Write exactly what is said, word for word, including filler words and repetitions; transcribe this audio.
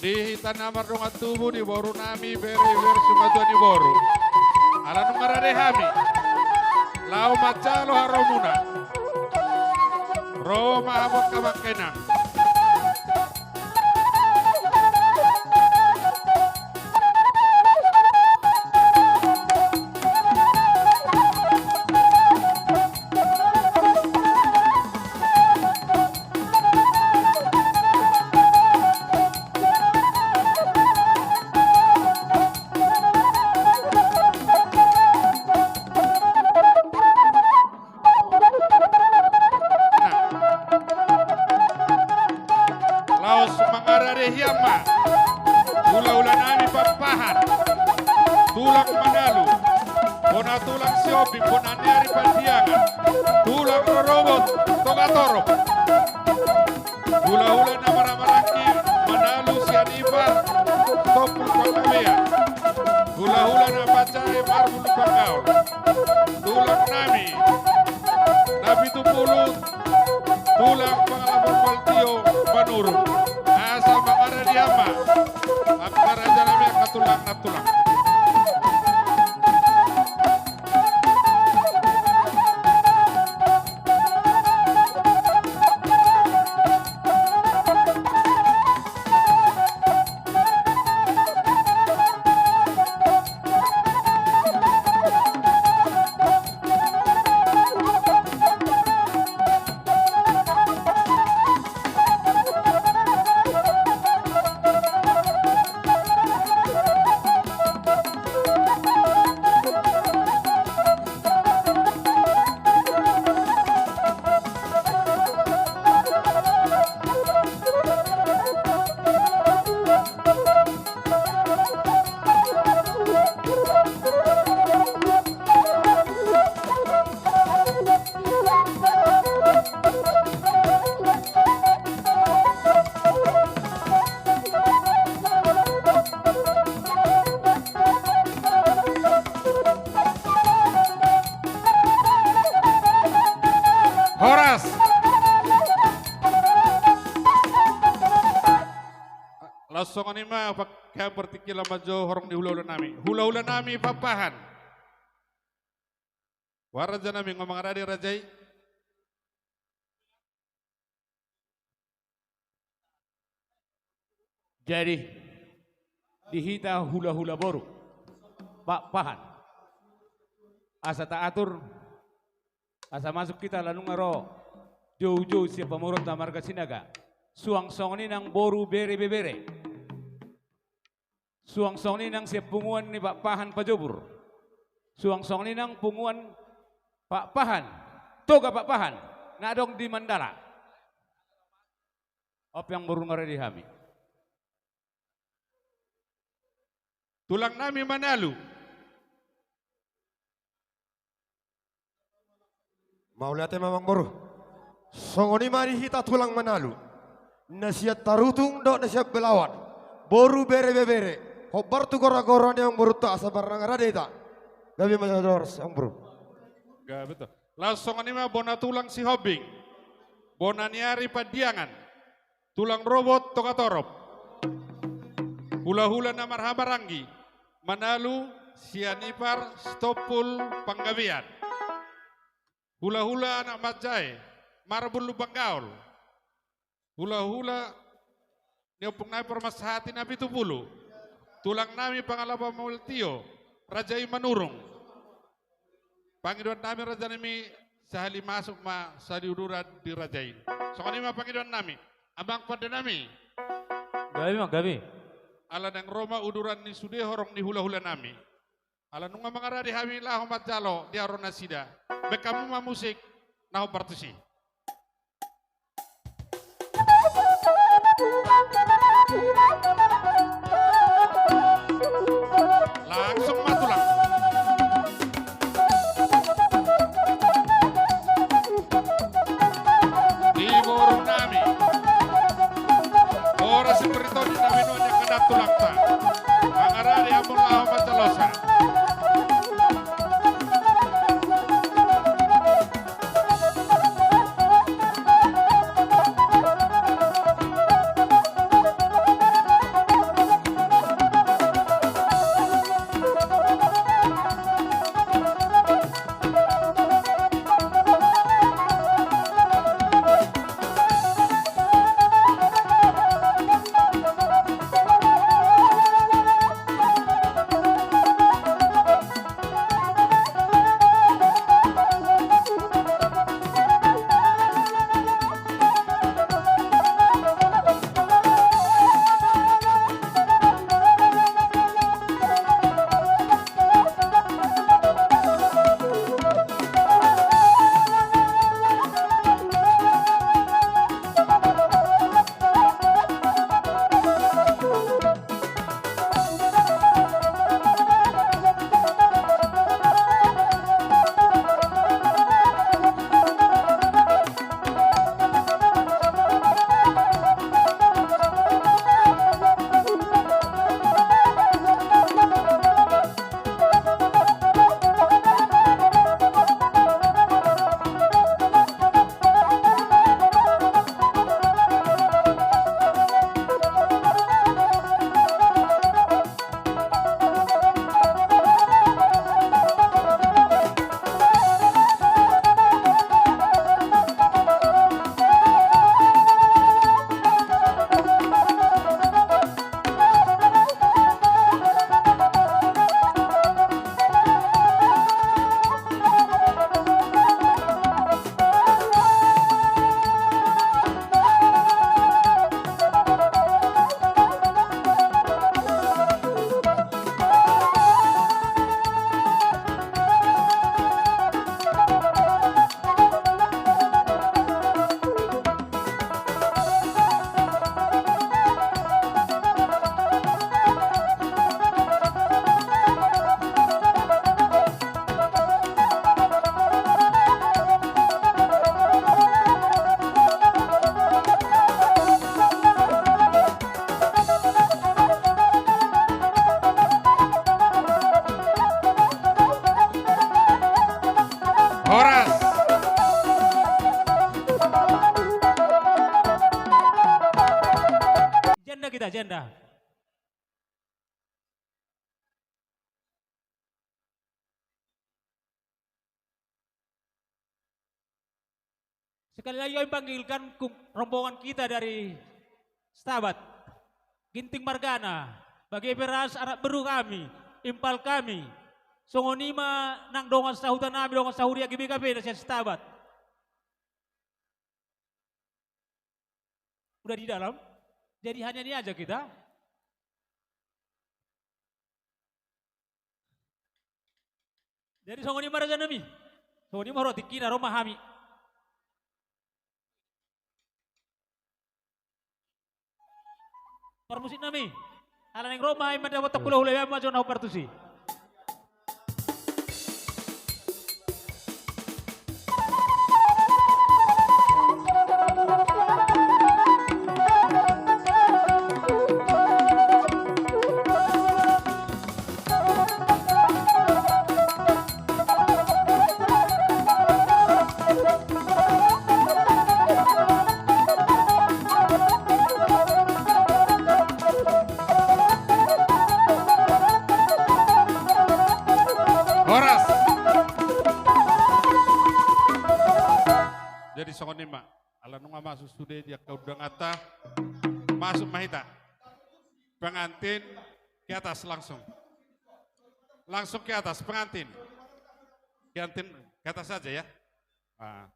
Di hita na mardongan tubu, di boru nami, bere, bere, simatua ni boru. Ala nunga rade hami laho manjalo haromuna. Ro ma hamu angka amang inang. Laos mangarade hian ma hulahula nami Pakpahan, tulang Manalu, bona tulang Sihombing, bona ni ari Pandiangan, tulang rorobot Togatorop. Hulahula na marhahamaranggi Manalu, Sianipar, Sitompul Panggabean. Hulahula na manjae Marbun Panggaol. Tulang nami na pitu pulu, tulang Pangalapan Maultio Manurung. Asa mangarade hian ma angka raja nami, angka tulang nantulang. Horas. Laos songon i ma pangkean partingkian manjou horong ni hulahula nami. Hulahula nami Pakpahan. Boha raja nami, nunga mangarade raja i? Jadi di hita hulahula boru Pakpahan, asa taatur asa masuk hita, ala nunga ro joujou sian pamoruonta marga Sinaga. Suang songon i nang boru, bere, bebere. Suang songon i nang sian punguan ni Pakpahan Pajobur. Suang songon i nang punguan Pakpahan, Toga Pakpahan na adong di Mandala. On pe amang boru, nunga rade hami. Tulang nami Manalu. Mauliate ma amang boru. Songon i ma di hita tulang Manalu, na sian Tarutung dohot na sian Belawan, boru, bere, bebere, hombar tu gora-gora ni amang borunta asa marnangarade hita. Gabe ma jala horas amang boru. Gabe, betul. Laos songon i ma bona tulang Sihombing, bona ni ari Pandiangan, tulang rorobot Togatorop, hulahula na marhahamaranggi Manalu, Sianipar, Sitompul Panggabean, hulahula anak manjae Marbun Lumban Gaol, hulahula ni ompung nami Parmansahati na pitu pulu, tulang nami Pangalapan Maultio, raja i Manurung. Pangidoan nami raja nami, sahali masuk ma sahali uduran di raja i. Songon i ma pangidoan nami. Amang pande nami. Gabe ma, gabe. Ala naeng ro ma uduran ni sude horong ni hulahula nami. Ala nunga mangarade hami laho manjalo di haroro nasida. Baen hamu ma musik na hombar tusi. Langsung ma tulang. Di boru nami. Horas, sipir ni tondi na binoan ni angka tulangta. Mangarade hamu laho manjalosa. Dah, janda. Sekali lagi kami panggilkan ku-, rombongan kita dari Setabat. Ginting margana, bage pe ras anak boru kami, impal kami. Songon i ma nang dongan sahuta nami, dongan sahuria G B K P na sian Setabat. Udah di dalam? Jadi hanya ini aja kita. Jadi songon i ma raja nami. Songon i ma ro tingkina ro ma hami. Parmusik nami. Ala naeng ro ma hami mandapothon hulahula i, ma jo na partusi. Horas. Jadi songon i ma, ala nunga masuk sude di angka undanganta, masuk ma hita. Pengantin ke atas langsung. Langsung ke atas, pengantin. Pengantin ke atas saja ya. Ah.